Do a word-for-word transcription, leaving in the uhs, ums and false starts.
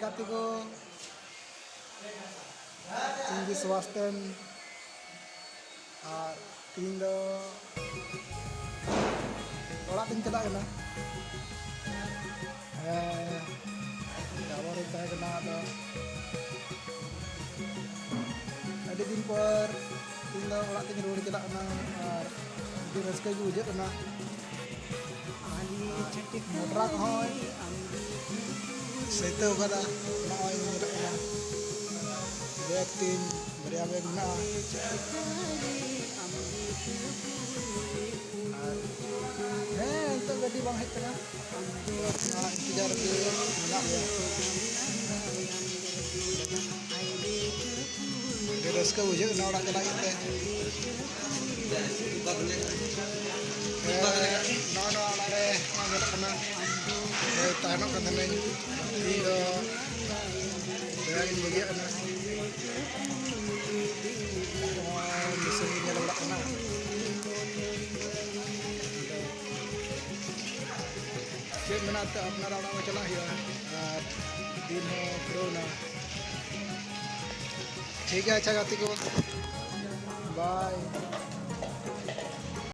ᱜᱟᱛᱮ ᱠᱚ, ᱤᱧ ᱜᱮ ᱥᱩᱵᱷᱟᱥ ᱴᱮᱱ᱾ ᱟᱨ ᱛᱤᱦᱤᱧ ᱫᱚ ᱚᱲᱟᱜ ᱛᱤᱧ ᱪᱟᱞᱟᱜ ᱠᱟᱱᱟ᱾ ᱦᱮᱸ, ᱰᱟᱵᱚᱨ ᱨᱤᱧ ᱛᱟᱦᱮᱸ ᱠᱟᱱᱟ, ᱟᱫᱚ ᱟᱹᱰᱤ ᱫᱤᱱ ᱯᱚᱨ ᱛᱤᱦᱤᱧ ᱫᱚ ᱚᱲᱟᱜ ᱛᱤᱧ ᱨᱩᱣᱟᱹᱲ ᱪᱟᱞᱟᱜ ᱠᱟᱱᱟ᱾ ᱟᱨ ᱟᱹᱰᱤ ᱨᱟᱹᱥᱠᱟᱹ ᱜᱮ ᱵᱩᱡᱷᱟᱹᱜ ᱠᱟᱱᱟ᱾ ᱢᱚᱴᱨᱟ ᱠᱚᱦᱚᱸᱭ ᱥᱟᱹᱭᱛᱟᱹᱣ ᱠᱟᱫᱟ᱾ ᱱᱚᱜᱼᱚᱭ ᱧᱮᱞᱚᱜ ᱠᱟᱱᱟ, ᱵᱮᱜᱽ ᱛᱤᱧ ᱵᱟᱨᱭᱟ ᱵᱮᱜᱽ ᱢᱮᱱᱟᱜᱼᱟ᱾ ᱟᱨ ᱦᱮᱸ, ᱱᱤᱛᱚᱜ ᱜᱟᱹᱰᱤ ᱵᱟᱝ ᱦᱮᱡ ᱠᱟᱱᱟ, ᱚᱱᱟ ᱤᱱᱛᱮᱡᱟᱨ ᱨᱮᱜᱮ ᱢᱮᱱᱟᱜ ᱞᱮᱭᱟ᱾ ᱟᱹᱰᱤ ᱨᱟᱹᱥᱠᱟᱹ ᱵᱩᱡᱷᱟᱹᱜ ᱠᱟᱱᱟ ᱚᱲᱟᱜ ᱪᱟᱞᱟᱜ ᱤᱭᱟᱹᱛᱮ᱾ ᱱᱚᱜᱼᱚ ᱱᱚᱣᱟ ᱚᱲᱟᱜ ᱨᱮ ᱧᱮᱞᱚᱜ ᱠᱟᱱᱟ, ᱛᱟᱦᱮᱱᱚᱜ ᱠᱟᱱ ᱛᱟᱦᱮᱱᱟᱹᱧ᱾ ᱤᱧ ᱫᱚ ᱫᱟᱬᱟᱱᱤᱧ ᱵᱟᱹᱜᱤᱭᱟᱜ ᱠᱟᱱᱟ᱾ ᱱᱚᱣᱟ ᱫᱤᱥᱚᱢ ᱜᱮ ᱧᱮᱞ ᱵᱟᱲᱟᱜ ᱠᱟᱱᱟ᱾ ᱪᱮᱫ ᱢᱮᱱᱟᱜ ᱛᱮ ᱟᱯᱱᱟᱨᱟᱜ ᱚᱲᱟᱜ ᱢᱟ ᱪᱟᱞᱟᱜ ᱦᱩᱭᱩᱜᱼᱟ, ᱟᱨ ᱫᱤᱱ ᱦᱚᱸ ᱯᱩᱨᱟᱹᱣᱱᱟ᱾ ᱴᱷᱤᱠ ᱜᱮᱭᱟ, ᱟᱪᱪᱷᱟ ᱜᱟᱛᱮ ᱠᱚ, ᱵᱟᱭ᱾